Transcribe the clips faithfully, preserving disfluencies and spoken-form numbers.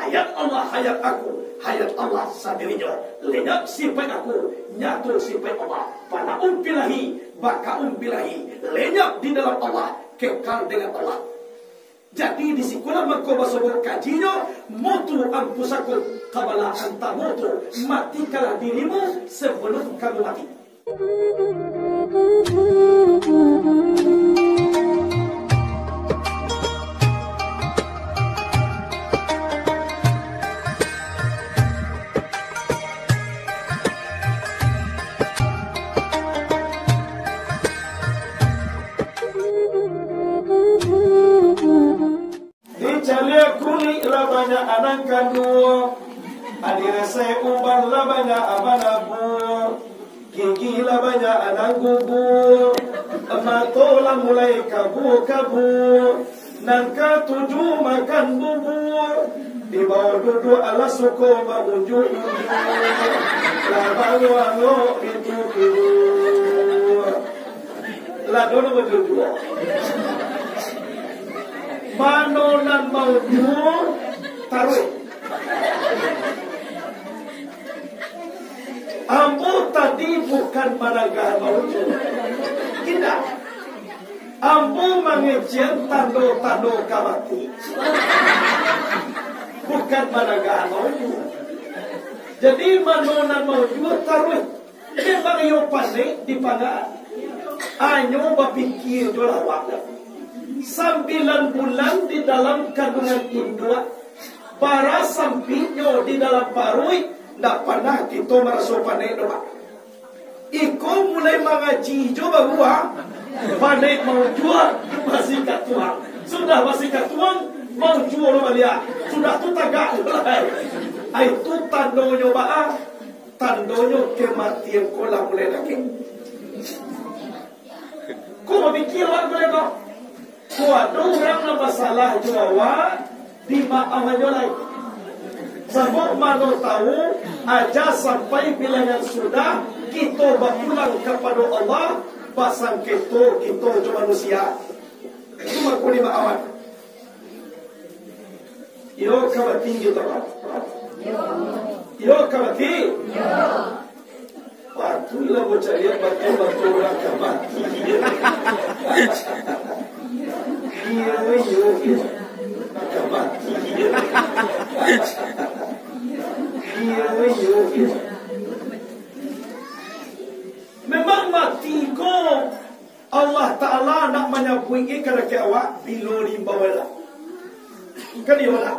Hayat Allah, hayat aku, hayat Allah sandirinyo. Lenyap sipaik aku, nyato sipaik Allah. Fanaun fillahi, baqaun fillahi. Lenyap di dalam Allah, kekal dengan Allah. Jadi, di sikolah mangko basobok kajinyo, "Mutu anfusakum qabla an tamutu." Matikanlah dirimu sebelum kamu mati. Dicaliak kulik lah banyak anang kanduang, diresek uban lah banyak banabuang, gigi lah banyak anang guguang, mato lah mulai kabua-kabua, nan katuju makan bubuang, di bawah duduak alah suko maunjuak-unjuak, lah bangok-angok pintu tiduang. Lah dono bajujua. Mano nan maujua, taruih. Ambo tadi bukan managah maujua. Indak. Ambo mangecekan tando-tando ka mati. Bukan managah maujua. Jadi, mano nan maujua, taruih. Memang iyo panek di pangaan. Anyo bapikia jo lah awak. Sambilan bulan di dalam kandungan induak, bara sampiknyo di dalam paruik, ndak panah kito maraso panek doh, Pak. Iko mulai mangaji jo baru, ah, panek maujua, basikat tuang. Sudah basikat tuang, maujua lo baliak. Sudah tu tagak lo lai. Ai tu tandonyo baa? Tandonyo kamatian ko lah mulai dakek. Ko bapikia awak ko lai ko? Ko ado urang nan basalah jo awak, dimaafannyo lai. Sabab mano tahu, aja sampai bilangan sudah, kito bapulang kapado Allah, basangketo kito jo manusia. Itu mako dimaafan. Iyo ka mati kito. Iyo ka mati. Patuiklah bacaliak batua-batua urang ka mati. Iyo, iyo, iyo. Ka mati. Iyo, iyo, iyo. Memang mati ko Allah Ta'ala nak manyabuik ka dakek awak bilo diimbau lah. Kan iyo lah.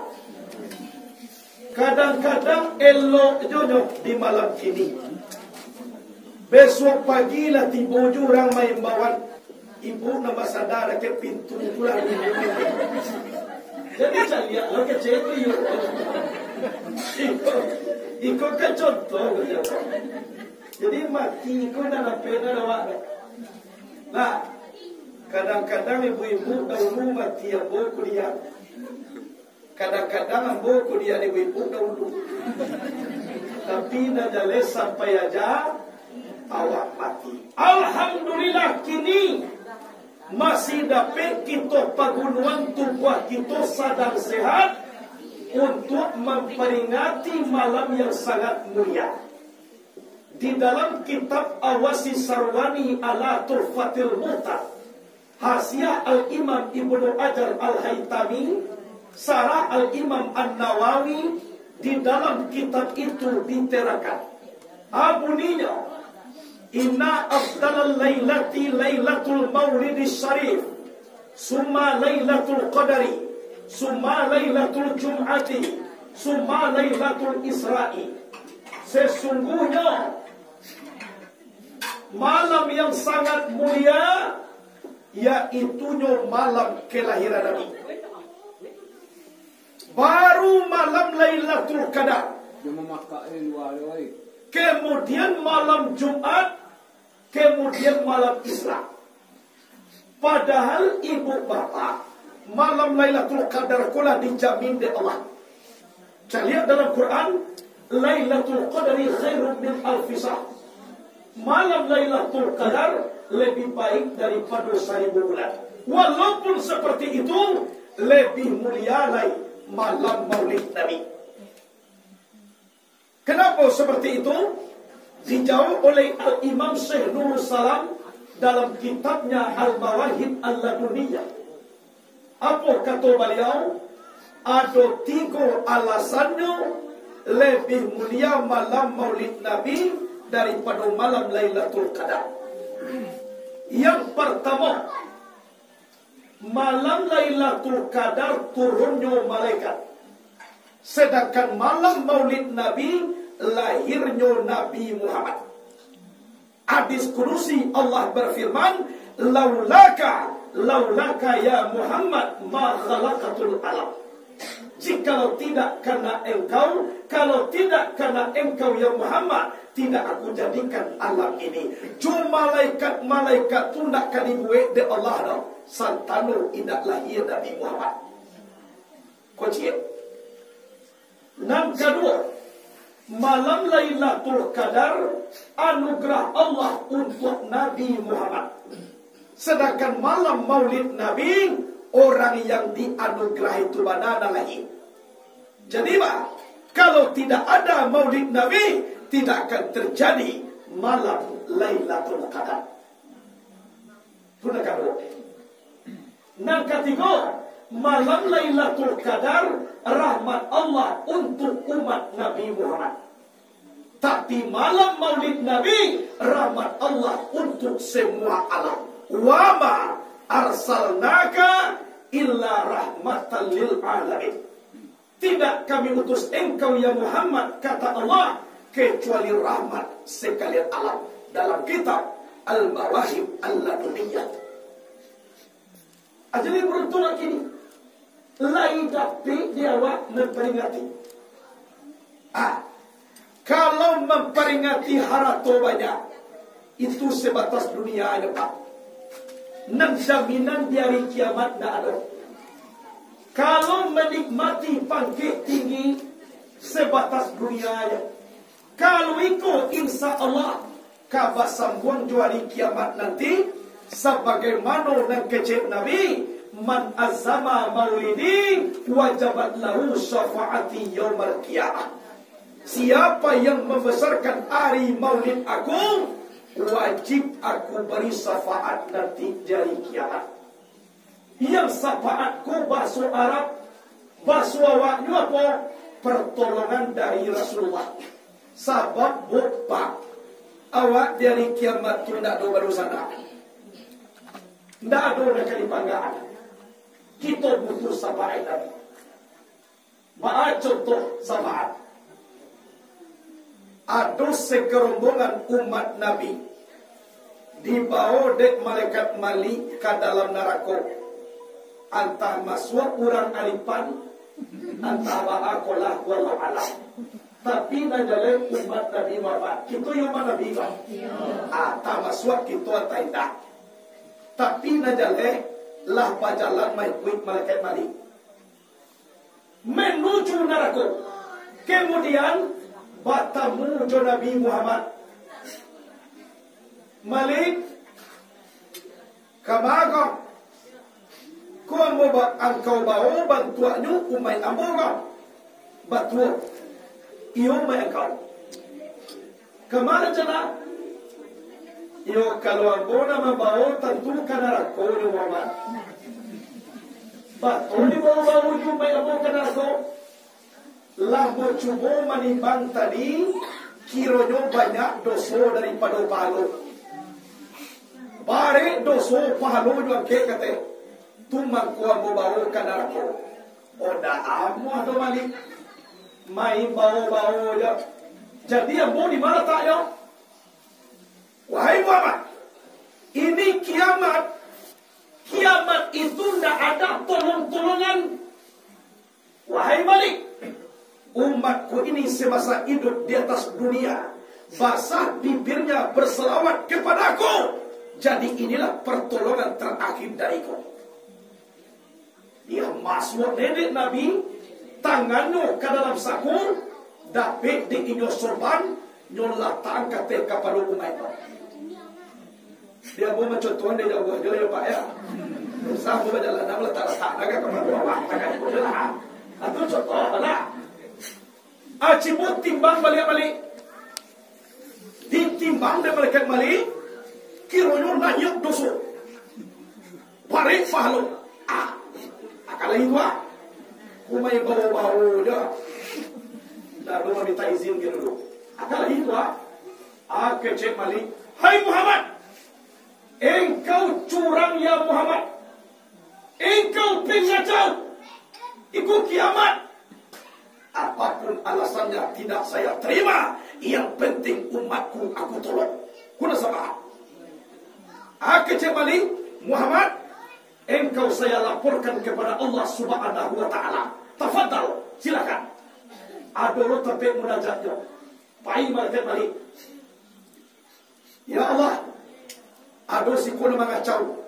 Kadang-kadang elok jo nyo di malam kini. Besok pagi lah tibo jo urang maimbauan, ibu nan basada dakek pintu tu lah. Jadi caliak lah kecek tu, iyo. Iko, iko kan contoh. Jadi mati iko nan ape nan awak. Nah, kadang-kadang ibu-ibu dahulu mati ambo kuliah. Kadang-kadang ambo kuliah ibu-ibu dahulu. Tapi nan jaleh sampai aja awak mati. Alhamdulillah, kini masih dapek kito pagunoan, tubuah kito sadang sehat untuk mamperingati malam yang sangat mulia. Di dalam kitab Awasi Sarwani ala Tuhfatil Muhtaj, Hasyiah Al-Imam Ibnu Hajar Al-Haitami, Sarah Al-Imam An-Nawawi, di dalam kitab itu diterakan. Abuninyo, "Inna afdalal lailati lailatul maulidis syarif, summa lailatul qadari, summa lailatul jum'ati, summa lailatul isra'i." Sesungguhnya malam yang sangat mulia, yaitunyo malam kelahiran Nabi. Baru malam Lailatul Qadar. Dia memakai luar, oi. Kemudian malam Jumat, kemudian malam Isra. Padahal ibu bapak, malam Lailatul Qadar ko lah dijamin dek Allah. Caliak dalam Quran, "Lailatul Qadri khairun min alfi syahr." Malam Lailatul Qadar lebih baik daripado saribu bulan. Walaupun seperti itu, lebih mulia lai malam Maulid Nabi. Kenapa seperti itu? Dijawab oleh Al-Imam Syekh Nurul Salam dalam kitabnya Al-Mawahib Al-Laduniyah. Apa kata baliau? Ado tigo alasannyo lebih mulia malam Maulid Nabi daripado malam Lailatul Qadar. Yang pertama, malam Lailatul Qadar turunnyo malaikat, sedangkan malam Maulid Nabi lahirnyo Nabi Muhammad. Hadis kudusi Allah berfirman, "Laulaka, laulaka ya Muhammad, ma khalaqatul alam." Jikalau tidak karena engkau, kalau tidak karena engkau ya Muhammad, tidak aku jadikan alam ini. Jo malaikat-malaikat tu ndak ka dibuek dek Allah doh, santano indak lahia Nabi Muhammad. Kocik. Nan kaduo, malam Lailatul Qadar anugerah Allah untuak Nabi Muhammad. Sedangkan malam Maulid Nabi, orang yang dianugerahi tu bana nan lahia. Jadi, bah, kalau tidak ada Maulid Nabi, tidak akan terjadi malam Lailatul Qadar. Tu nan kaduo. Nan katigo, malam Lailatul Qadar rahmat Allah untuk umat Nabi Muhammad. Tapi malam Maulid Nabi, rahmat Allah untuk semua alam. "Wa ma arsalnaka illa rahmatan lil alamin." "Tidak Kami utus engkau, ya Muhammad," kata Allah, "kecuali rahmat sekalian alam." Dalam kitab Al-Mawahib Al-Laduniyah. Jadi, beruntung kini, lai dapek di awak memperingati. Ah, kalau memperingati harato banyak, itu sebatas dunia aja, Pak. Nan jaminan di hari kiamat ndak ado. Kalau menikmati pangkek tinggi, sebatas dunia aja. Kalau iko, insya Allah, ka basambuang jo hari kiamat nanti, sabagaimano nan kecek Nabi, "Man azama maulidi, wajabat lahu syafaati yaumal qiyamah." Siapa yang membesarkan hari maulid aku, wajib aku beri syafaat nanti di hari kiamat. Yang syafaat ko bahaso Arab, bahaso awaknyo apo? Pertolongan dari Rasulullah. Sabab, Pak, awak di hari kiamat tu ndak ado badosa doh. Ndak ado nan ka dipanggaan. Kito butuh syafaat Nabi. Baa contoh syafaat? Ado segerombongan umat Nabi dibawo dek malaikat Malik ka dalam narako. Antah masuak urang alipan, antah baa ko lah, wallahu alam. Tapi nan jaleh umat Nabi Muhammad, kito yo umat Nabi, kan? Ah, antah masuak kito antah indak. Tapi nan jaleh lah bajalan maikuik malaikat Malik. Menuju narako. Kemudian, batamu jo Nabi Muhammad. "Malik, kama ko? Ko ambo ba-, angkau bawo bantuaknyo umaik ambo ko?" "Batua, iyo umaik angkau." "Kama jalan?" "Iyo, kalau ambo nan mambawo, tantu ka narako nyo, Muhammad." "Batua dibawo-bawo jo umaik ambo ka narako?" "Lah bacubo manimbang tadi, kironyo banyak doso daripado pahalo. Barek doso pahalonyo angkek," kateh. "Tu mangko ambo bawo ka narako." "Oda amuah doh, Malik. Main bawo-bawo jo. Jadi ambo di ma lataknyo?" "Wahai Muhammad, ini kiamat. Kiamat itu ndak ada tolong-tolongan. Wahai Malik, umatku ini semasa hidup di atas dunia, basah bibirnya berselawat kepada Aku. Jadi inilah pertolongan terakhir dariku." Dia masuak niniak Nabi, tangannyo ka dalam saku, dapek dek inyo sorban, nyo latak angkateh kapalo umaik tu. Dia mau mencontohkan dari jauah je lah, ya, Pak, ya. Usah mau bajalan, nak letak-letak, nak kapalo awak, tak kapalo lah. Atau contoh lah. Acibuk timbang baliak-baliak. Ditimbang dek malaikat Malik, kironyo naiak doso. Barek pahalo. Ah, akan lai tu ah. Kumai bawo-bawo je. Ndak ado minta izin ka dulu. Akan lai tu ah. Ah, kecek Malik. Hai Muhammad! Engkau curang ya Muhammad! Engkau pengacau! Iko kiamat! Apapun alasannya tidak saya terima. Yang penting umatku aku tolong. Kuna sama. Ah, kecek Malik, Muhammad, engkau saya laporkan kepada Allah Subhanahu wa Ta'ala. Tafadhal, silakan. Ado lo tampek munajatnyo. Pai malaikat Malik. Ya Allah, ado siko nan mangacau.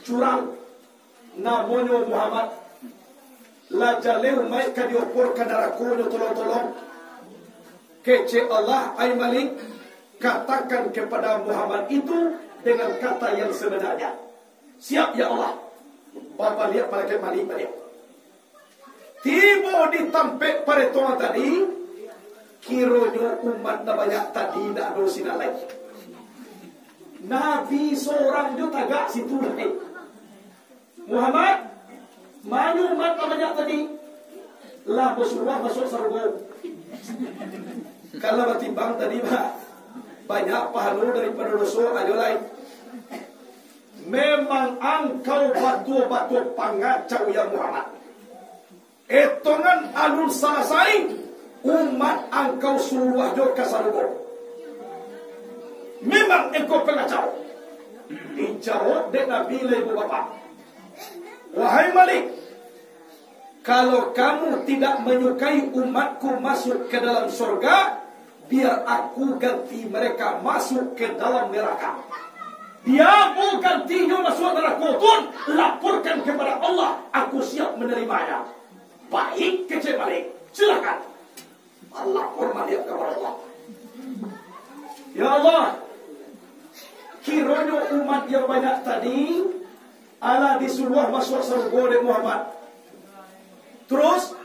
Curang. Namonyo Muhammad. Lah jaleh umaik ka diopor ka narakonyo tolong-tolong. Kecek Allah, ai Malik, katakan kepada Muhammad itu dengan kata yang sebenarnya. Siap, ya Allah. Babaliak malaikat Malik baliak. Tibo di tampek paretongan tadi, kironyo umat nan banyak tadi indak ado sinan lai. Nabi sorang jo tagak situ lai. Muhammad, ma nyo umat nan banyak tadi? Lah basuluah masuak sarugo. Kalau batimbang tadi, bah, banyak pahalo daripado doso, ayo lai. Memang angkau batua-batua pangacau, ya Muhammad. Etongan alun salasai, umat angkau suluah jo ka sarugo. Memang engkau pangacau. Dijawab dek Nabi lai, Ibu Bapak. Wahai Malik, kalau kamu tidak menyukai umatku masuk ke dalam surga, biar aku ganti mereka masuk ke dalam neraka. Dia mau gantinyo masuk neraka tu, laporkan kepada Allah, aku siap menerimanya. Baik, kecek Malik. Silakan. Lapor baliak kepada Allah. Ya Allah, kironyo umat yang banyak tadi alah disuluah masuak sarugo dek Muhammad. Terus,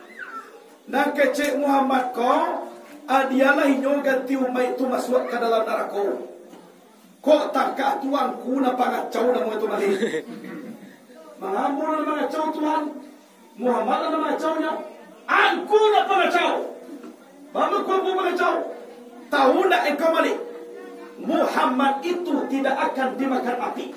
nan kecek Muhammad ko, adialah inyo ganti umaik tu masuak ka dalam narako. Kok takah tu angku nan pangacau namo itu Malik? Mangambun nan mangacau Tuhan? Muhammad nan mangacaunyo? Angku nan pangacau. Bama ko ambo mangacau? Tahu ndak engkau Malik? Muhammad itu tidak akan dimakan api.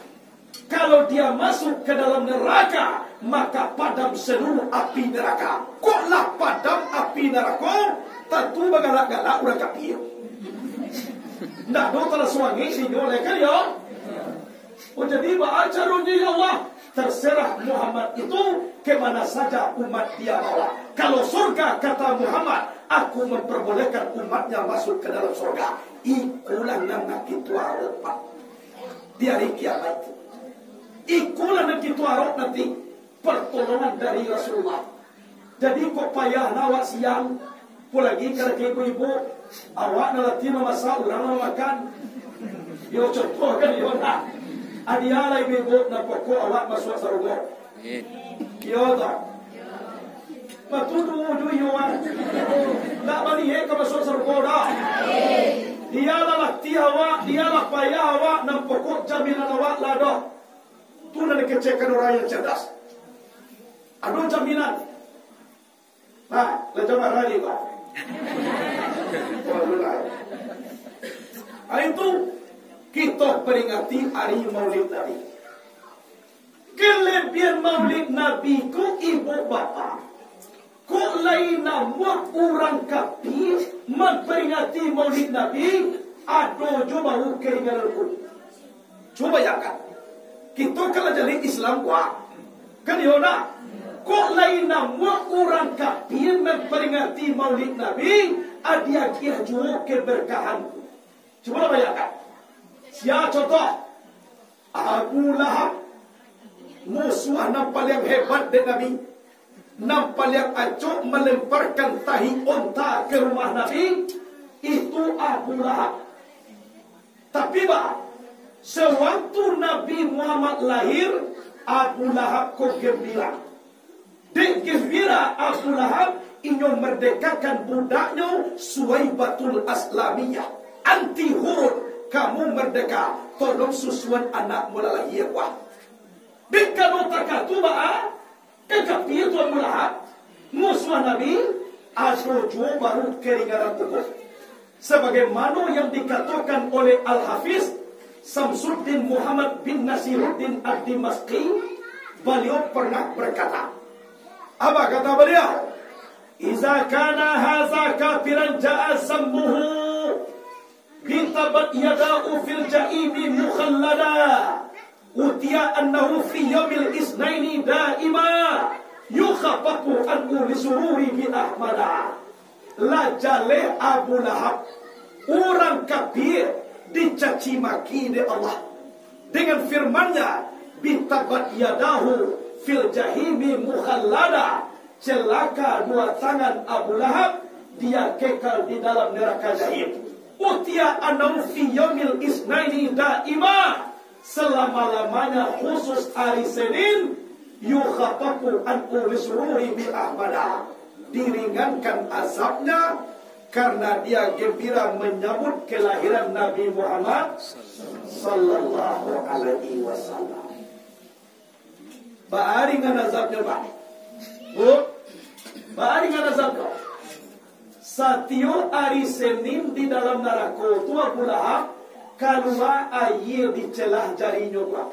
Kalau dia masuk ke dalam neraka, maka padam seluruh api neraka. Kok lah padam api narako, tantu bagalak-galak urang kafir. Ndak ado talasuangi sinyo lai kan yo? Oh, jadi baa caronyo ya Allah? Terserah Muhammad itu ke mana saja umat dia bawa. Kalau surga kata Muhammad, aku memperbolehkan umatnya masuk ke dalam surga. Ikolah nan nakituaro, Pak. Di hari kiamat itu. Ikolah nan kito arok nanti, pertolongan dari Rasulullah. Jadi kok payah nah awak siang, apolai ka ibu-ibu, awak nan latih mamasak, urang nan makan. Yo contoh kan yo nah. Adia lah ibu-ibu, nan pokok awak masuak sarugo. Amin. Iyo tak? Patuduh jo iyo kan. Tak baliak ka masuak sarugo dah. Dia lah latih awak, dia lah payah awak, nan pokok jaminan awak lah doh. Tu nan dikecekkan orang yang cerdas. Ado jaminan. Nah, lah jawab hari ni, Pak. Hari itu, kita peringati hari Maulid Nabi. Kelebihan Maulid Nabi ko, ibu bapa, kok lai namuah urang kafir mamperingati Maulid Nabi, ado jo baru keringanan tu. Cubo bayangkan, kito kan lah jaleh Islam kuaik, kan iyo nah? Kok lai namuah urang kafir mamperingati Maulid Nabi, adiagiah juo keberkahan. Cubolah bayangkan. Sia contoh, Abu Lahab, musuah nan paliang hebat dek Nabi, nan paliang acok malemparkan tahi onta ka rumah Nabi, itu Abu Lahab. Tapi, bah, sawaktu Nabi Muhammad lahir, Abu Lahab ko gambira. Dek gembira Abu Lahab, inyo merdekakan budaknyo Suwaibatul Aslamiyah. Anti hurun, kamu merdeka, tolong susuan anak mulalahia kuah. Dek kano takatu baa, ka kapia tu Abu Lahab, musuah Nabi, ado juo baru keringanan tubuh. Sebagaimana yang dikatakan oleh Al-Hafiz Samsuddin Muhammad bin Nasiruddin Ad-Dimaskhi, baliau pernah berkata, apa kata beliau? "Iza kana haza kafiran ja'a zammuhu, bitabat yadahu fil jahimi mukhallada, utia annahu fi yaumil isnaini daima, yukhafafu anhu lisururi bi Ahmada." Lah jaleh Abu Lahab, urang kapia, dicaci maki dek Allah. Dengan firman-Nya, "Bitabat yadahu fil jahimi mukhallada." Celaka dua tangan Abu Lahab, dia kekal di dalam neraka jahim. "Utia annahu fi yaumil isnaini daima." Selama-lamanya khusus ari Senin, yukhafafu anhu lisururi bi Ahmada, diringankan azabnya karena dia gembira menyambut kelahiran Nabi Muhammad sallallahu alaihi wasallam. Baa ringan azabnyo, Pak? Bu, baa ringan azabnyo? Satiok ari Senin di dalam narako tu, Abu Lahab, kalua aia di celah jarinyo, Pak.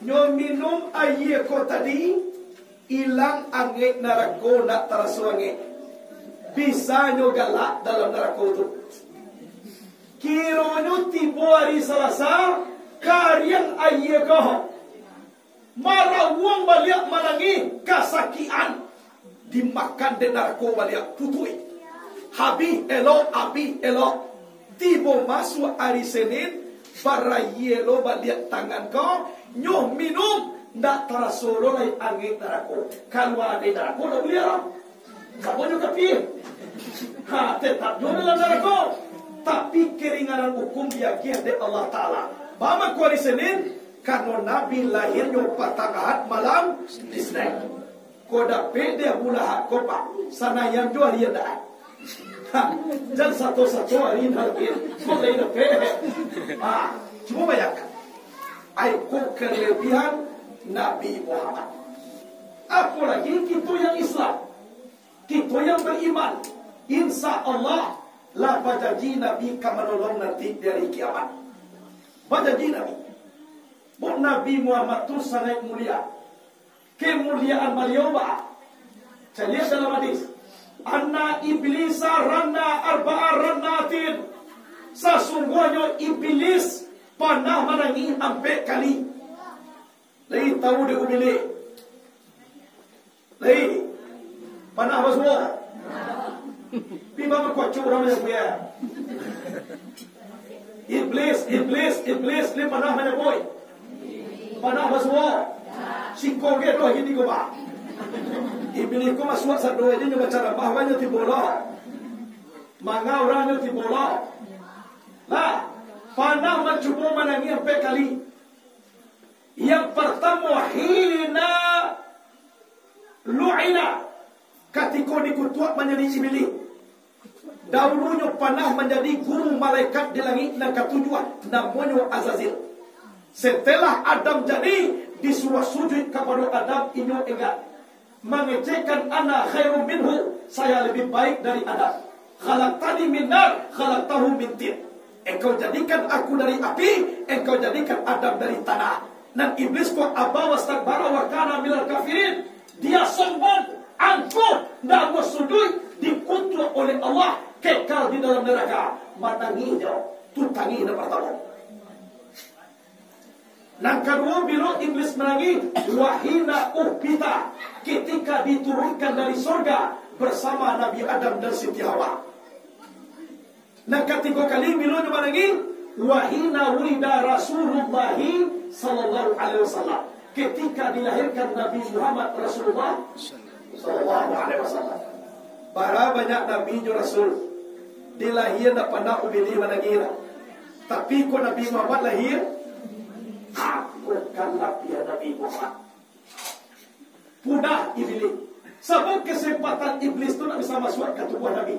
Nyo minum aia ko tadi, ilang angek narako, ndak taraso angek. Bisanyo galak dalam narako tu. Kironyo tibo ari Salasa, kariang aia ko. Marawuang baliak manangih kasakian. Dimakan dek narako baliak, putuih. Habih elok, habih elok. Tibo masuak ari Senin, baraia lo baliak tangan ko, nyo minum, ndak taraso lo lai angek narako. Kalua dari narako ndak buliah lo. Sabanyo kapia. Ha, tetap juo dalam narako. Tapi keringanan hukum diagiah dek Allah Ta'ala. Baa mangko ari Senin? Karano Nabi lahirnyo patang Ahad malam Isnin. Ko dapek dek Abu Lahab ko, Pak. Sanayan juo ari Ahad. Ha, jan sato-sato ari Nabi. Ko lai dapek. Ha, cubo bayangkan. Ai ko kelebihan Nabi Muhammad. Apolagi kito yang Islam. Kito yang beriman, insya Allah lah bajanji Nabi ka manolong nanti di hari kiamat. Bajanji Nabi. Buek Nabi Muhammad tu sangaik mulia. Kemuliaan baliau ba, caliak dalam hadis, "Anna iblisa ranna arba'a rannatin." Sasungguahnyo Iblis panah manangih ampek kali. Lai tahu dek Iblis? Lai, panah basuo. Pi bamakuaco urang banyak buya. Iblis, Iblis, Iblis, lai panah manyabuik. Panah basuo. Siko ge doh ini ko ba. Iblis ko masuak sado aja nyo bacaramah, banyak tibo lo. Manga urang nyo tibo lo. Lah, panah mancubo manangih ampek kali. Yang partamo, hina lu'ina, katiko dikutuak manjadi Iblis. Dahulunyo panah manjadi guru malaikat di langik nan katujuah, namonyo Azazil. Setelah Adam jadi, disuruah sujuik kapado Adam, inyo enggan. Mangecekkan, "Ana khairum minhu, saya lebih baik dari Adam. Khalaqtani min nar, khalaqtahu min tin." Engkau jadikan aku dari api, engkau jadikan Adam dari tanah. Nan Iblis ko aba wastakbara wa kana minal kafirin. Dia sombong, angkuh, ndak mau sujud, dikutuk oleh Allah, kekal di dalam neraka. Manangihnyo, tu tangih nan partamo. Nan kaduo, bilo Iblis manangih, wahina uhbita, ketika diturunkan dari sorga bersama Nabi Adam dan Siti Hawa. Nan katigo kali, bilo nyo manangih, wahina wulida Rasulullahi sallallahu alaihi wasallam, ketika dilahirkan Nabi Muhammad Rasulullah sallallahu alaihi wasallam. Bara banyak nabi jo rasul dilahia, ndak panah Iblis manangih lah. Tapi ko Nabi Muhammad lahia, apo kalabiahan Nabi Muhammad? Punah Iblis. Sabab kesempatan Iblis tu nak bisa masuak ka tubuah Nabi.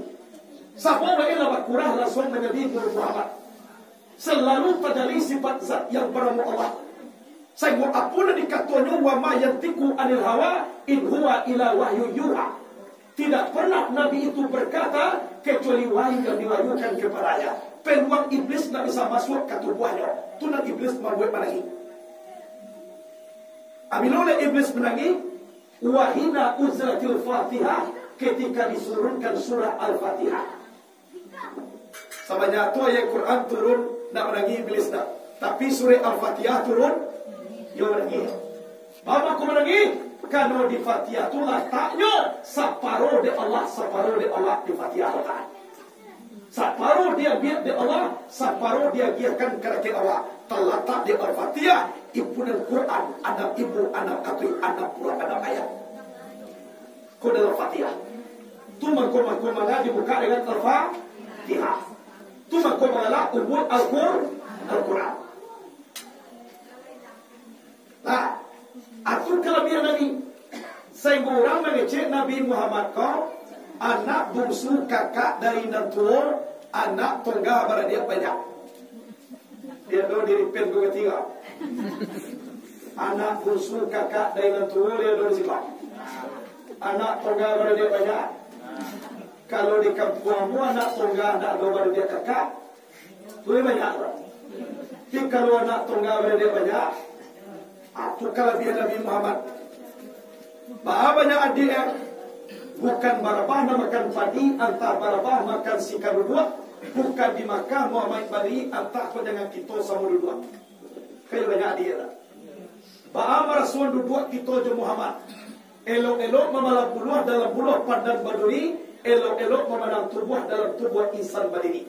Sabab wae lah bakurah, langsuang manjadi Nur Muhammad. Salalu tajali sifat Zat yang banamo Allah. Sainggo apo nan dikatonyo, "Wa ma yantiqu anil hawa, in huwa illa wahyun yuha." Tidak pernah Nabi itu berkata kecuali wahyu yang diwahyukan kepadanya. Peluang Iblis nak bisa masuak ka tubuahnyo. Tu nan Iblis mambuek manangih. Abilo lah Iblis manangih, wahina unzilatil Fatihah, ketika diturunkan surah Al-Fatihah. Sabanyak tu ayat Quran turun, nak manangih Iblis dah. Tapi surah Al-Fatihah turun, yo manangih. Baa mangko manangih? Karano di Fatihah tu lataknyo saparo dek Allah, saparo dek Allah di Fatihah latak. Saparo diambiak dek Allah, saparo diagiahkan ka dakek Allah. Talatak di Al-Fatihah, impunan Quran, anam ibu, anam atuih, anam puluah, anam ayat. Ko dalam Fatihah. Tu mangko-mangko manga dibukak dengan Al-Fatihah. Tu mangko mangala umua Al-Qur-, Al-Quran. Nah, atu kalabiahan Nabi. Sainggo urang mangecek Nabi Muhammad ko anak bungsu kakak dari nan tuo, anak tungga baradiak banyak. Dia do diri pen ko katiga. Anak bungsu kakak dari nan tuo, dia do di siko. Anak tungga baradiak banyak. Kalau di kampuang mu anak tungga, anak do baradiak kakak, Buliah banyak urang. Tapi kalau anak tungga baradiak banyak, ah, tu kalabiahan Nabi Muhammad. Baa banyak adiak, eh? Bukan barabah nan makan padi, antah barabah makan sika duduak, bukan di Makkah Muhammad badiri, antah ko jangan kito samo duduak. Kayo banyak adiak lah. Baa marasuan duduak kito jo Muhammad. Elok-elok mamalang buluah dalam buluah pandan baduri, elok-elok mamandang tubuah dalam tubuah insan badiri.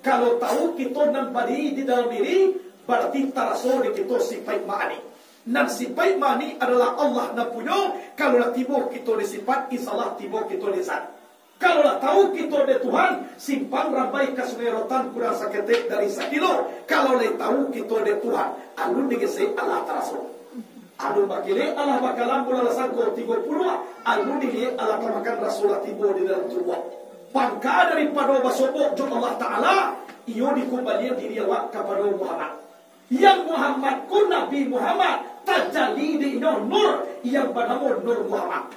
Kalau tahu kito nan badiri di dalam diri, barati taraso di kito sipaik ma'ani. Nan sipaik ma'ani adalah Allah nan punyo, kalau lah tibo kito di sipaik, insya Allah tibo kito di zat. Kalau lah tahu kito dek Tuhan, simpang rambai ka Sungai Rotan kurang saketek dari sakilo. Kalau lah tahu kito dek Tuhan, alun digesek alah taraso. Alun bakilek alah bakalam bulan sangko tigo puluah, alun diliek alah tamakan raso lah tibo di dalam tubuah. Pangka daripado basobok jo Allah Ta'ala, iyo dikumbalian diri awak kapado Muhammad. Yang Muhammad ko Nabi Muhammad, tajali di inyo nur yang banamo Nur Muhammad.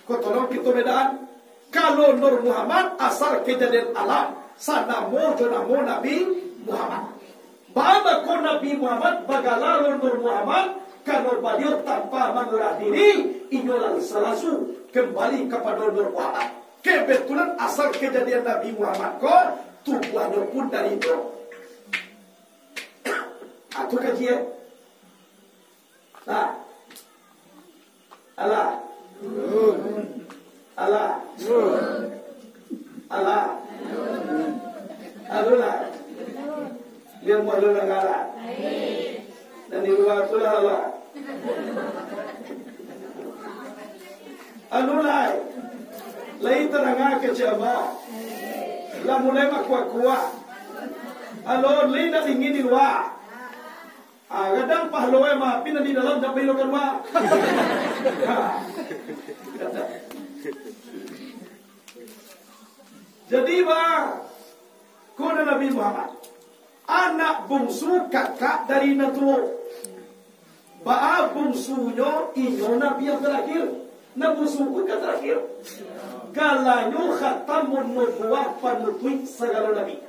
Ko tolong kito bedaan. Kalau Nur Muhammad asal kejadian alam, sanamo jo namo Nabi Muhammad. Baa mangko Nabi Muhammad bagala Nur Muhammad, karano baliau tanpa mangurah diri, inyo lalu salasu kembali kapado Nur Muhammad. Kebetulan asal kejadian Nabi Muhammad ko, tubuahnyo pun dari nur. Atu kaji, eh? Nah. Alah. Alah. Alah. Alulah. Biar muah lu nagara. Dan di luar tu lah Allah. Anu lai, lai tadanga kecek Allah. Lah mulai bakuah-kuah. Alo, lai nak dingin di lua. Ah, kadang pahalo ai maapi nan di dalam sampai lo kalua. Ha. Jadi, ba, ko Nabi Muhammad, anak bungsu kakak dari nan tuo. Baa bungsunyo, inyo nabi yang tarakhir. Nan bungsu pun ka tarakhir. Galanyo Khatamun Nubuwah, panutuik sagalo nabi.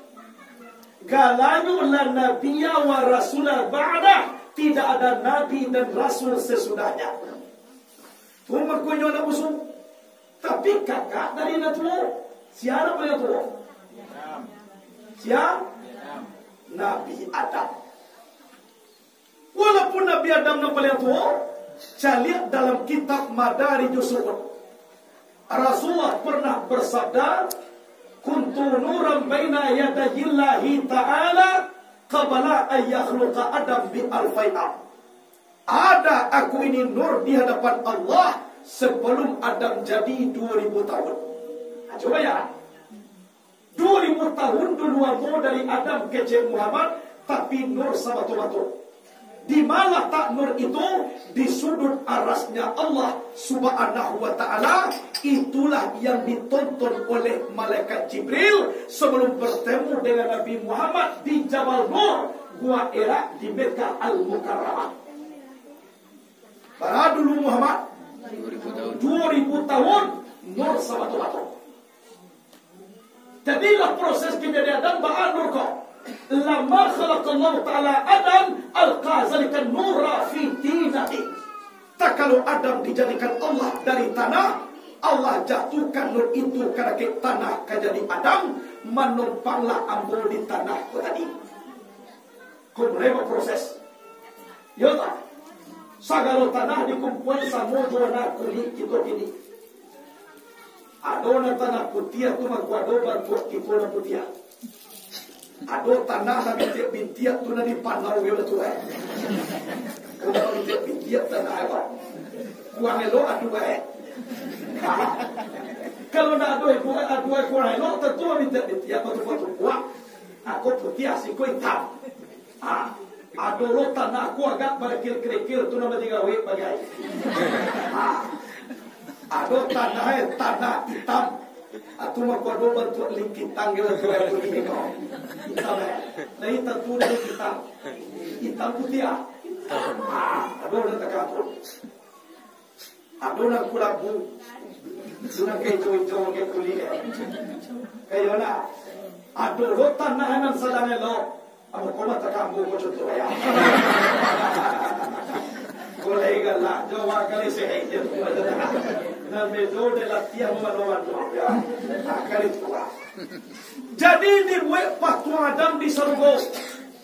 Galanyo la nabiyya wa rasula ba'dah, tidak ada nabi dan rasul sesudahnya. Tu mangkonyo anak bungsu. Tapi kakak dari nan tuo. Sia nan paling tuo? Sia? Nabi Adam. Walaupun Nabi Adam nan paling tuo, caliak dalam kitab Madarijus Su'ud. Rasulullah pernah bersabda, "Kuntu nuran baina yadayillahi ta'ala qabla an yakhluqa Adam bi alfai am." Ada aku ini nur di hadapan Allah sebelum Adam jadi dua ribu tahun. Nah, coba ya. Dua ribu tahun dulu ambo dari Adam kecek Muhammad, tapi nur sabatul-batul. Di ma latak nur itu? Di sudut arasnya Allah Subhanahu wa Ta'ala. Itulah yang ditonton oleh malaikat Jibril sebelum bertemu dengan Nabi Muhammad di Jabal Nur, Gua Hira di Mekah Al-Mukarramah. Bara dulu Muhammad? Dua ribu tahun, nur sabato-bato. Jadilah proses kini di Adam baa nur ko. Lama khalaqallahu ta'ala Adam, alqa zalikan nura fi tinati. Takalo Adam dijadikan Allah dari tanah, Allah jatuhkan nur itu ka dakek tanah, ka jadi Adam, manumpanglah ambo di tanah ko tadi. Ko mulai baproses. Yo tak? Sagalo tanah dikumpuan samo jo nan kulik kito kini. Ado nan tanah putiah tu mangko ado bantuak kito nan putiah. Ado tanah nan bintiak-bintiak tu nan dipanau yo tu, eh. Kalau bintiak-bintiak tanah apa? Kurang elok ado, eh. Kalau nak ado, ado kurang elok, tentu bintiak-bintiak batu-batu kuak. Ako putiah, siko itam. Ah, ado lo tanah ko agak barakil-kerikil tu, namo digawek bagai. Ah, ado tanah, eh, tanah itam. Atu mako ado bantuak lingkitang gitu tu, eh, tu gini ko. Itam, eh. Nah, itam tu dari itam. Itam putiah. Ah, ado lo takapun. Ado nan kulabu, ado nan ka ijo-ijo, ka kulik, eh. Kayo lah. Ado lo tanah nan sadang elok. Amo ko mata kambu ko contoh ya. Ko lai galak jo, wak kali sehat je tu. Nan bedo dek latiah mamano-mano ya. Kali tu lah. Jadi dibuek patuang Adam di sarugo.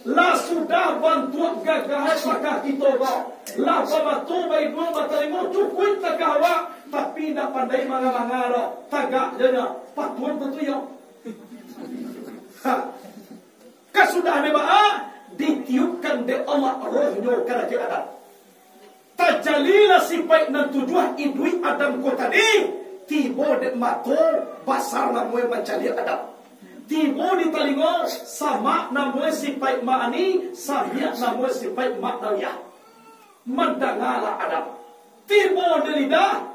Lah sudah bantuak gagah pakah kito ko. Lah bamato, baiduang, batalingo, cukuik gagah awak, tapi indak pandai manga-manga doh. Tagak je nyo. Patuang tu yo. Ha. Kasudahan baa, ditiupkan dek Allah rohnyo ka dakek Adam. Tajalilah sipaik nan tujuah iduik Adam ko tadi, tibo dek mato, basar namuah mancaliak Adam. Tibo di talingo, samak namuah sipaik ma'ani, samiak namuah sipaik ma'nawiyah. Mandangalah Adam. Tibo di lidah,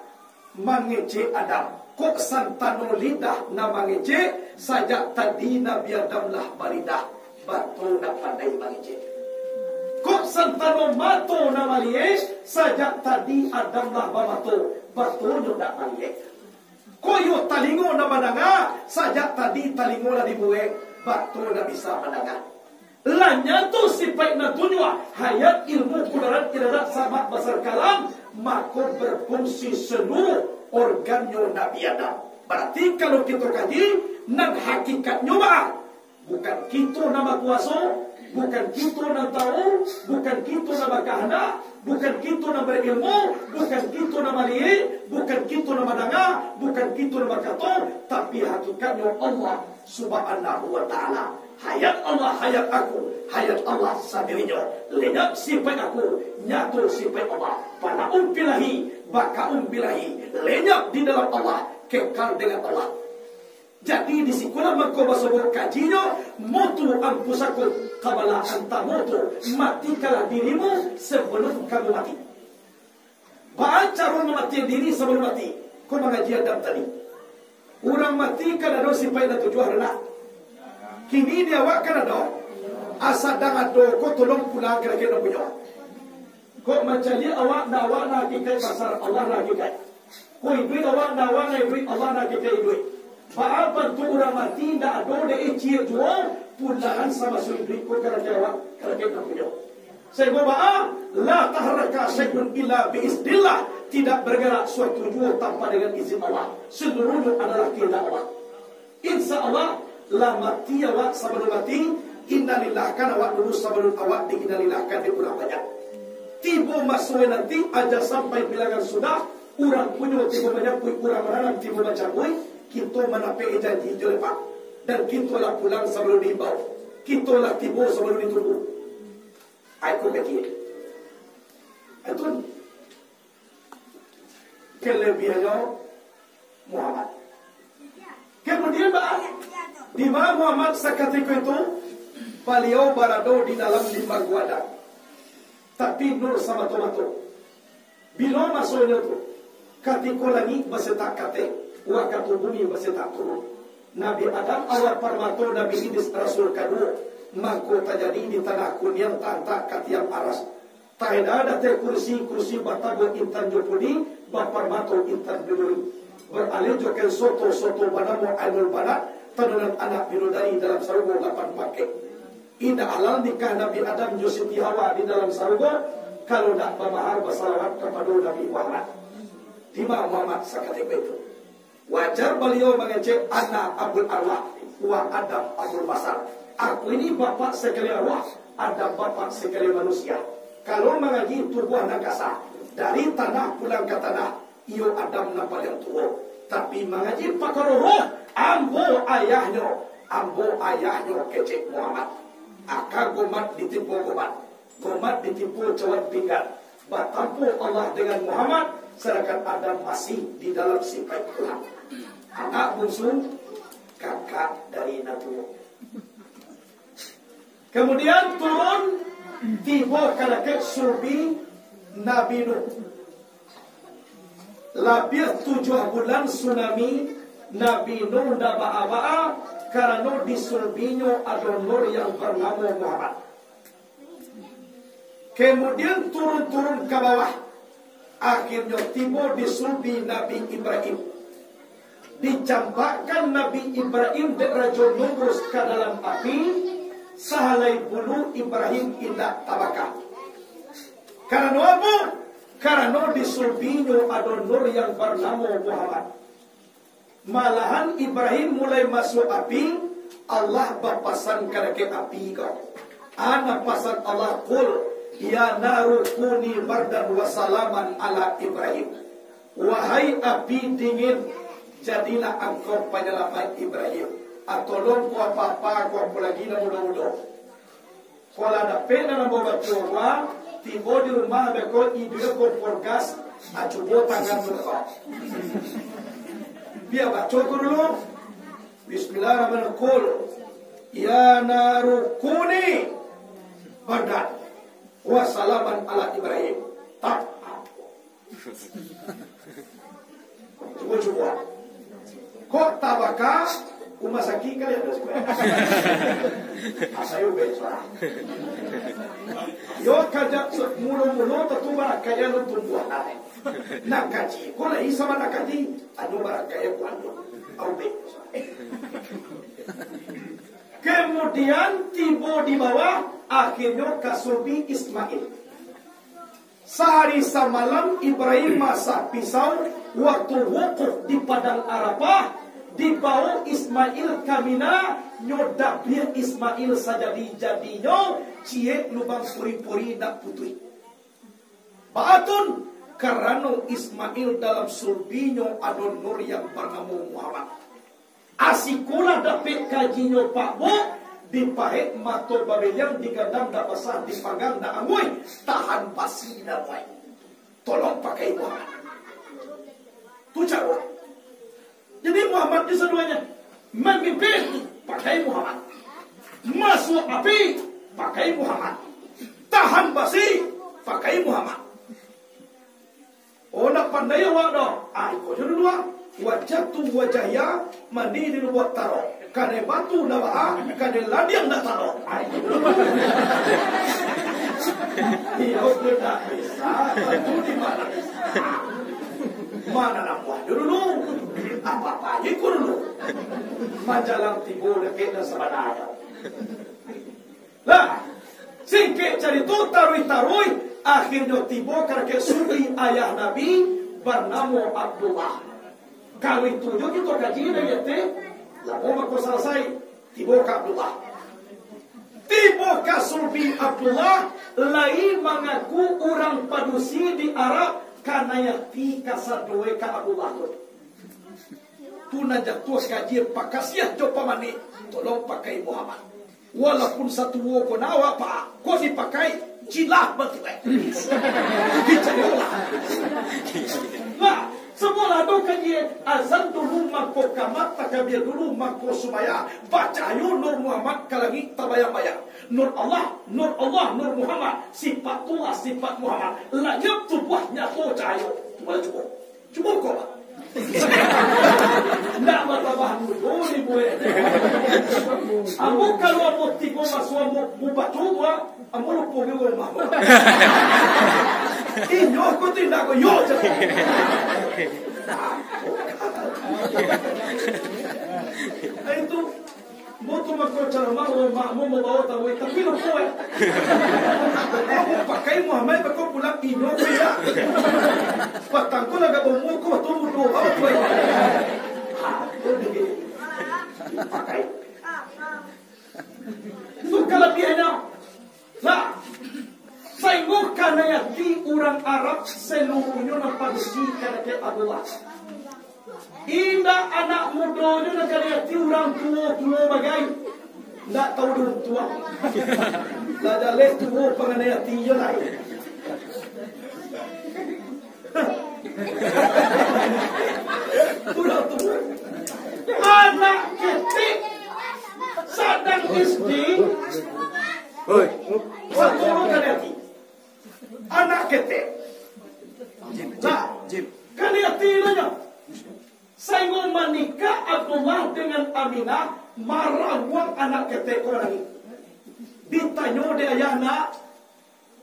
mangecek Adam. Kok santano lidah nan mangecek, sajak tadi Nabi Adam lah balidah, bato ndak pandai mangecek. Kok santano mato nan maliek, sajak tadi Adam lah bamato, batonyo ndak maliek. Kok iyo talingo nan mandanga, sajak tadi talingo lah dibuek, bato ndak bisa mandanga. Lah nyato sipaik nan tujuah, hayat, ilmu, kudarat, iradat, samak, basar, kalam, mako berfungsi seluruh organnyo Nabi Adam. Barati kalau kito kaji, nan hakikatnyo baa? Bukan kito nan bakuaso, bukan kito nan tahu, bukan kito nan bakahandak, bukan kito nan barilmu, bukan kito nan maliek, bukan kito nan mandanga, bukan kito nan bakato, tapi hakikatnyo Allah Subhanahu wa Ta'ala. Hayat Allah, hayat aku, hayat Allah sandirinyo. Lenyap sipaik aku, nyato sipaik Allah. Fanaun fillahi, baqaun fillahi. Lenyap di dalam Allah, kekal dengan Allah. Jadi, di sikolah mangko basobok kajinyo, mutu anfusakum qabla an tamutu, matikanlah dirimu sabalun kamu mati. Baa caro mamatian diri sabalun mati? Ko mangaji adab tadi. Urang mati kan ado sipaik nan tujuah, ado ndak? Kini di awak kan ado? Asa sadang ado ko, tolong pulang ka dakek nan punyo. Kok mancaliak awak, ndak awak nan hakikaik, basar Allah nan hakikaik. Ko iduik awak, ndak awak nan iduik, Allah nan hakikaik iduik. Baa bantuak urang mati, ndak ado dek ciek juo, pulangan samaso iduik ko ka dakek awak, ka dakek nan punyo. Sahinggo baa, la taharraka syai'un illa bi iznillah, tidak bergerak suatu juo tanpa dengan izin Allah. Seluruhnyo adalah kehendak Allah. Insya Allah, lah mati awak sabalun mati, innalillah kan awak dulu sabalun awak diinnalillahkan dek urang banyak. Tibo maso nanti, aja sampai bilangan sudah, urang punyo tibo manyapuik, urang mananam tibo mancabuik, kito manapek janji jo lepak. Dan kito lah pulang sabalun diimbau. Kito lah tibo sabalun ditunggu. Ai ko kecil. Itu kelebiahannyo Muhammad. Kemudian, ba-, di ma Muhammad sakatiko itu, baliau barado di dalam limbah gua Adam. tapi nur samato-mato. Bilo masonyo tu? Katiko langik basetak kateh, wakatu bumi basetak turun. Nabi Adam awak parmato, Nabi Idris rasul kaduo, mangko tajadi di tanah kuniang tantak ka tiang aras. Taeda dateh kursi, kursi batabo intan jo pudi, baparmato intan biduri. Baralih jo kain soto, soto banamo Ainul Banat, tanunan anak bidodari dalam sarugo lapan pangkek. Indak halal nikah Nabi Adam jo Siti Hawa di dalam sarugo, kalau ndak bamahar basalawat kapado Nabi Muhammad. Dima Muhammad sakatiko itu? Wajar baliau mangecek, "Ana Abul Arwah, wa Adam Abul Basar." Aku ini bapak sakali arwah, Adam bapak sakali manusia. Kalau mangaji tubuah nan kasa, dari tanah pulang ka tanah, iyo Adam nan paliang tuo. Tapi mangaji pakaro roh, ambo ayahnyo, ambo ayahnyo kecek Muhammad. Aka gomat ditimpo gomat, gomat ditimpo cawan pinggan. Batampo Allah dengan Muhammad, sadangkan Adam masih di dalam sipaik tulang. Anak bungsu, kakak dari nan tuo. Kamudian turun, tibo ka dakek sulbi Nabi Nuh. Labiah tujuah bulan tsunami, Nabi Nuh ndak baa-baa, karano di sulbinyo ado nur yang banamo Muhammad. Kemudian turun-turun ka bawah, akhirnyo tibo di sulbi Nabi Ibrahim. Dicampakkan Nabi Ibrahim dek Rajo Namrus ka dalam api, sahalai bulu Ibrahim indak tabaka. Karano apo? Karano di sulbinyo ado nur yang banamo Muhammad. Malahan Ibrahim mulai masuak api, Allah bapasan ka dakek api ko. Ana pasan Allah, "Qul ya naru kuni bardan wa salaman ala Ibrahim." Wahai api dingin, jadilah angkau panyalamaik Ibrahim. Ah, tolong ko apa-apa ko, apo lagi nan mudo-mudo. Kalau dapek nan ambo baco, tibo di rumah beko iduik kompor gas, ah, cubo tangan dulu, Pak. Bia baco tu dulu. Bismillahirrahmanirrahim. Qul ya naru kuni bardan wa salaman ala Ibrahim. Tak. Cubo-cubo. Kok tabaka rumah sakik kalian tu? Asayo be suara. Yo kajak mulo-mulo tatuba kaya lu tumbuah ai. Nak kaji, kok lai sama nak kaji, anu barangkaya kuandu. Au be suara. Kemudian tibo di bawah, akhirnyo ka sulbi Ismail. Sahari samalam Ibrahim masak pisau, waktu wukuf di Padang Arafah, dibao Ismail ka Mina, nyo dabiah Ismail sajadi-jadinyo, ciek lubang puri-puri nak putuih. Baatun, karano Ismail dalam sulbinyo ado nur yang banamo Muhammad. Asikolah dapek kajinyo Pak Buk, dipahek mato babeliang, digadang dak basah, dipanggang dak angguih, tahan basi dak buai. Tolong pakai Muhammad. Tu caro. Jadi Muhammad di saduanyo. Mamimpin, pakai Muhammad. Masuak api, pakai Muhammad. Tahan basi, pakai Muhammad. Oh, ndak pandai awak doh. Ah, iko jo dulu ah. Wajah tu wajah ya, mandi di lubuak taro. Kadai batu ndak baa, kadai ladiang ndak taro. Ah, iko jo dulu. Iyo, ndak bisa. Batu di mana bisa? Mana nampak jo dulu? Apa-apa aja iko dulu. Manjalang tibo dakek nan sabana. Lah, singkek carito, taruih-taruih, akhirnyo tibo ka dakek sulbi ayah Nabi, banamo Abdullah. Kalau itu jo kito kaji dari ateh, lamo mako salasai, tibo ka Abdullah. Tibo ka sulbi Abdullah, lai mangaku urang padusi di Arab, kanai ati kasadoe ka Abdullah tu. Tu nan jatuah kaji pakasiah jo pamanik, tolong pakai Muhammad. Walaupun satuo ko nan awak pa, ko dipakai, jilah bantuak. Dicayolah. Nah, Samualah doh kaji, azan dulu mangko kamat, takabia dulu mangko sumbayang, bacahayo Nur Muhammad ka langik tabayang-bayang. Nur Allah, Nur Allah, Nur Muhammad, sifat tulah sifat Muhammad, lanyap tubuah nyato cahayo. Cubo, cubo. Cubo ko, Pak. Ndak batambah mudo ni, buek. Ambo kalau ambo tibo masuak ambo, ambo baco tu, ah, ambo lupo di rumah. Inyo ko tu indak ko, yo, cakap. Itu. Mo tu mako ceramah, oh, mak mo mambawa tamu, tapi lupo, eh. Mo pakai Muhammad, bako pulang inyo tu, ya. Patang ko lah agak baumua ko, tu mudo bawa tu, eh. Ha, tu dia. Pakai. Tu kalabiahannyo. Lah, sainggo kanai ati urang Arab saluruahnyo nan padusi kabake Abdullah. Indak anak mudonyo nan kanai ati, urang tuo-tuo bagai. Indak tahu di untuang. Lah jaleh tuo panganai atinyo lai. Urang tuo. Anak ketek sadang S D. Oi. Satu urang kanai ati. Anak ketek. Nah, kanai ati lah nyo. Sainggo manikah Abdullah dengan Aminah, marawang anak ketek ko nangih. Ditanyo dek ayah, "Nak,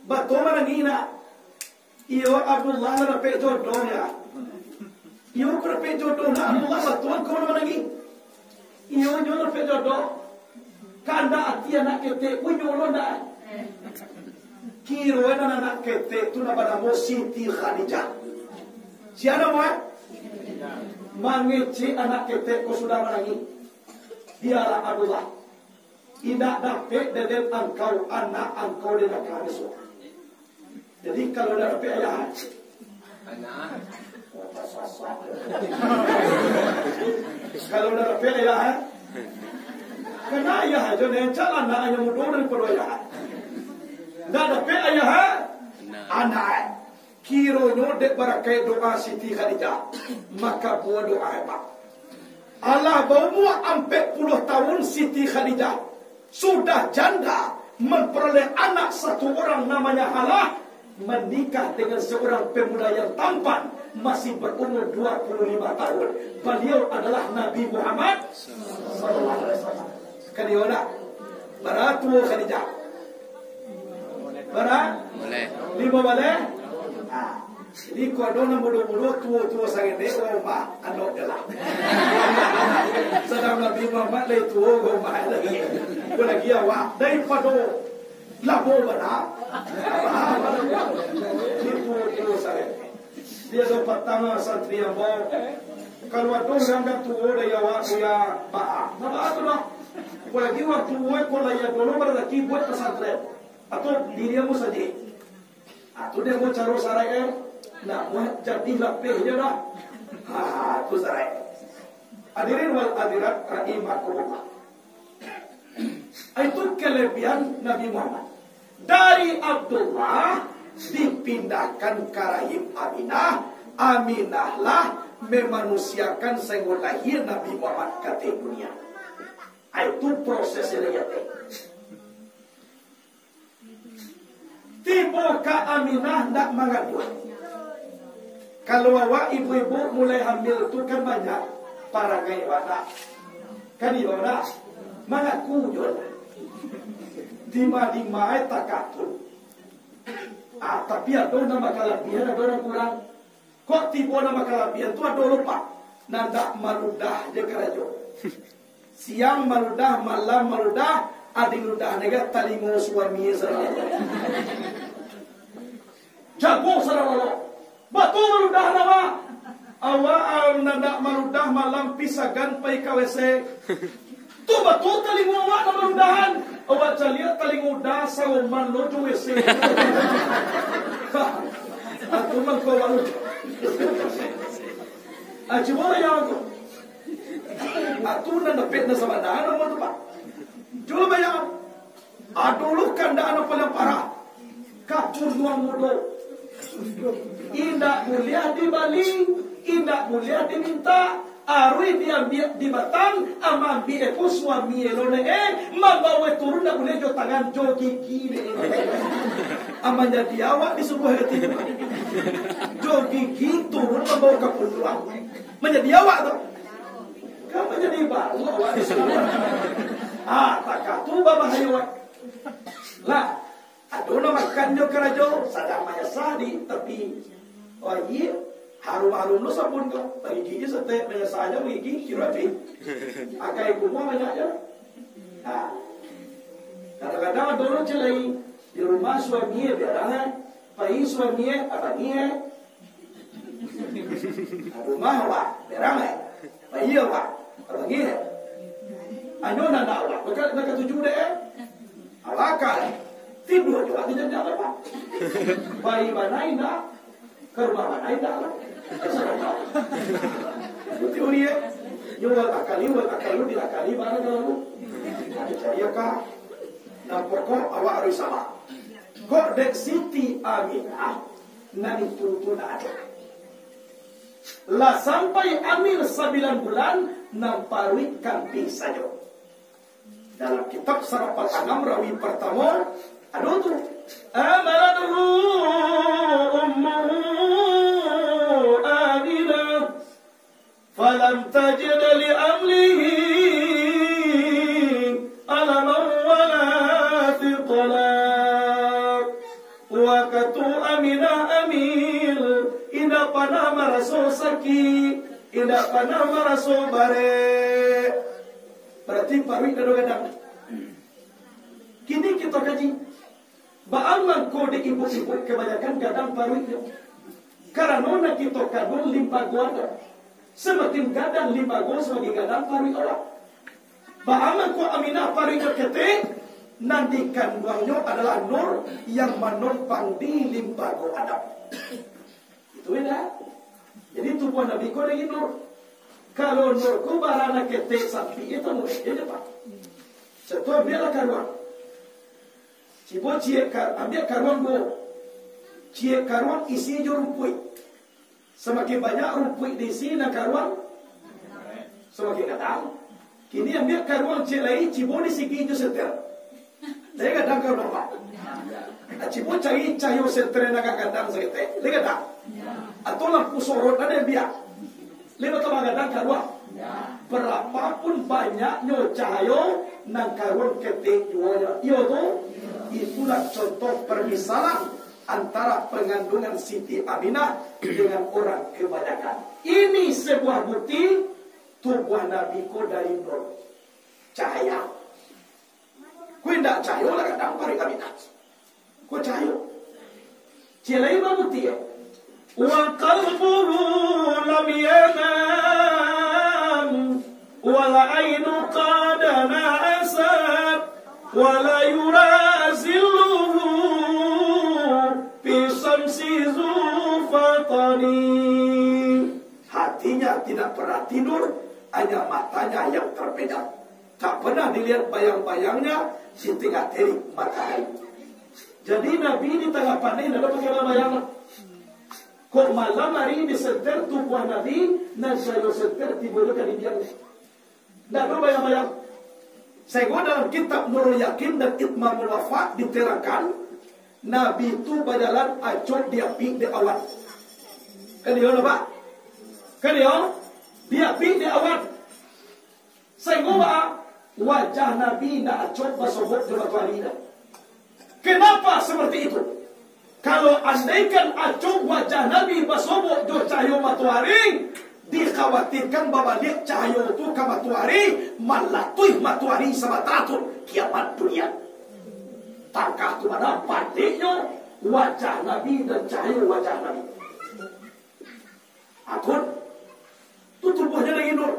batua manangih, Nak?" "Iyo, Abdullah lah dapek jodoh, ya." "Iyo, ko dapek jodoh, Nak, Abdullah, batua ko manangih?" "Iyo, nyo dapek jodoh." Kandak ati anak ketek, wih, nyolong dah. Kiro nan anak ketek tu nan banamo Siti Khadijah. Sia namo, eh? Mangecek anak ketek ko sudah manangih. Bialah Abdullah. Indak dapek deden angkau, anak angkau den akan bisuak. Jadi, kalau indak dapek ayah, eh? Anak. Kalau indak dapek ayah, eh? Kanai ayah ajo, nan cak anak nan mudo daripado ayah. Indak dapek ayah, eh? Anak. Anak, eh? Kironyo dek barakaik doa Siti Khadijah, maka buah doa hebat. Alah baumua ampek puluah tahun Siti Khadijah, sudah janda, memperoleh anak satu orang namanya Halah, menikah dengan seorang pemuda yang tampan, masih berumur dua puluh lima tahun. Beliau adalah Nabi Muhammad sallallahu alaihi wasallam. Kan iyo ndak? Bara tuo Khadijah? Bara? Baleh. Limo baleh? Ah. Jadi, kok ado nan mudo-mudo, tuo-tuo saketek, oh, mah, anok je lah. Sadang Nabi Muhammad lai tuo, oh, mah, lagi. Ko lagi awak, daripado lamo bana. Jadi, tuo-tuo saketek. Di ado patang santri ambo, kalau ado urang ka tuo dari awak, Buya, baa. Nah, baa tu lah. Apolai urang tuo ko lai ado lo bararaki buek pasantren. Atau diri ambo sajo. Ah, tu dek ambo caro sarai, eh. Nah, buek jadi lapeh je dah. Ha, tu sarai. Hadirin wal hadirat rahimakumullah. Itu kelebihan Nabi Muhammad. Dari Abdullah dipindahkan ka rahim Aminah, Aminah lah memanusiakan sainggo lahia Nabi Muhammad ka ateh dunia. Itu proses yang dia. Tibo ka Aminah ndak mangaduah. Kalau awak ibu-ibu mulai hamil tu kan banyak parangai awak ndak? Kan iyo ndak? Mangaku jo lah. Dima-dima ai takatun. Ah, tapi ado nan bakalabihan, ado nan kurang. Kok tibo nan bakalabihan tu ado lo, Pak? Nan ndak maludah je karajo. Siang maludah, malam maludah, adi ludah nega talingo suami saudara. Jago saudara lo. Batua maludah nama. Awak, ah, nan ndak maludah malam pisagan pai ka W C. Tu batua talingo awak nan maludahan. Awak caliak talingo udah saroman lo jo W C. Aku mangko awak ludah. Ah, cubo bayangkan tu. Ah, tu nan dapek nan sabana, nama tu, Pak? Cubo bayangkan. Ado lo kandak nan paliang parah. Kapunuang mudo. Indak buliah dibali. Indak buliah dimintak, aruih diambiak di batang, a maambiak ko suami e lo ne, eh, mambawa turun ndak buliah jo tangan, jo gigi ne. A manjadi awak disuruah hati. Jo gigi turun mambawa ka punduak. Manjadi awak tu. Kan manjadi baru awak disuruah. Ah, takah tu babahayo, eh. Lah, ado nan makan jo karajo, sadang manyasa di tapi, oh, iyo, harum-harum lo sabun ko, bagigi jo satek, manyasa jo bagigi, kiro api. Akai kumuah banyak jo. Ha. Kadang-kadang ado lo cilai, di rumah suami e biarangan, pai suami e, abang e, Rumah awak, berang eh. Bayia awak, abang eh. Anyo nan awak, baka, baka tuju dek eh. Awak akal eh. Tidur jo awak di jam-jam apa? Pai bana indak, ka rumah bana indak lah. Itu teori eh. Nyo wal akali, wal akalu di akali bana kalau. Ada cari akal. Nah, pokok awak harus sama. Kok dek Siti Aminah, nan itu tu ndak ado. Lah sampai amil sambilan bulan, nan paruik kampih sajo. Dalam kitab Sarapal Anam rawi partamo, ado tu, "Hamalathu ummuhu Aminah, falam tajid li hamlihi alaman wala thiqala." Wakatu Aminah amil, indak panah maraso sakik, indak panah maraso barek. Bararti paruik ndak ado gadang. Kini kito kaji, baa mangko dek ibu-ibu kabanyakan gadang paruiknyo? Karano nan kito kanduang limbago ado. Samakin gadang limbago, samakin gadang paruik awak. Baa mangko Aminah paruiknyo ketek? Nan dikanduangnyo adalah Nur yang manompang di limbago Adam. Itu beda. Jadi tubuah Nabi ko dari Nur. Kalau Nur ko barana ketek sampai itu Nur, dia cepat. Contoh, ambiaklah karuang. Cibo ciek ka-, ambiak karuang duo. Ciek karuang isi jo rumpuik. Samakin banyak rumpuik diisi nan karuang, samakin gadang. Kini ambiak karuang ciek lai, cibo di sigi jo senter. Lai gadang karuang, Pak? Ah, cibo cari cahayo senter nan agak gadang saketek. Lai gadang? Atau lampu sorot nan diambiak. Lai batambah gadang karuang. Berapapun banyaknyo cahayo, nan karuang ketek juo nyo. Iyo tu? Itulah contoh permisalan antara pangandungan Siti Aminah dengan urang kabanyakan. Ini sebuah bukti, tubuah Nabi ko dari nur, cahaya. Ko indak cahayo lah gadang paruik Aminah. Ko cahayo. Ciek lai babukti, eh. Wa qalbuhu lam yanam, wal ainu qad na'asat, wa la yura zilluhu fi syamsi zu fatani. Hatinya tidak pernah tidur, hanya matanya yang terpejam. Tak pernah dilihat bayang-bayangnya di tengah terik matahari. Jadi, Nabi di tangah paneh, ndak ado pakai bayang-bayang lah. Kok malam hari disenter tubuah Nabi, nan cahayo senter tibo jo ka didiang. Ndak ado bayang-bayang. Sehingga dalam kitab Nurul Yakin dan Itmamul Wafa diterangkan, Nabi tu bajalan acok diapik dek awan. Kan iyo, Pak? Kan iyo? Diapik dek awan. Sahinggo baa? Wajah Nabi indak acok basobok jo matoari doh. Kenapa seperti itu? Kalau andaikan acok wajah Nabi basobok jo cahayo matoari, dikhawatirkan babaliak cahayo tu ka matoari, malatuih matoari samantara tu, kiamat dunia. Takah tu mano padeknyo wajah Nabi dan cahayo wajah Nabi. Akun. Tu tubuahnyo dari nur.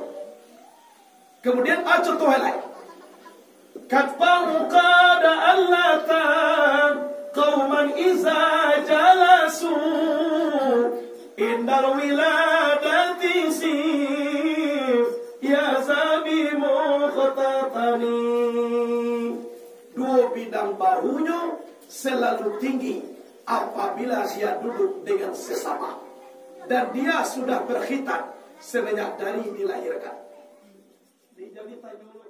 Kemudian, ah, contoh yang lain. Katfa'u qad allata qauman iza jalasu indal wiladati sif ya zabi mukhtatani. Duo bidang bahunyo selalu tinggi apabila dia duduk dengan sesama. Dan dia sudah berkhitan semenjak dari dilahirkan. Jadi, tanyo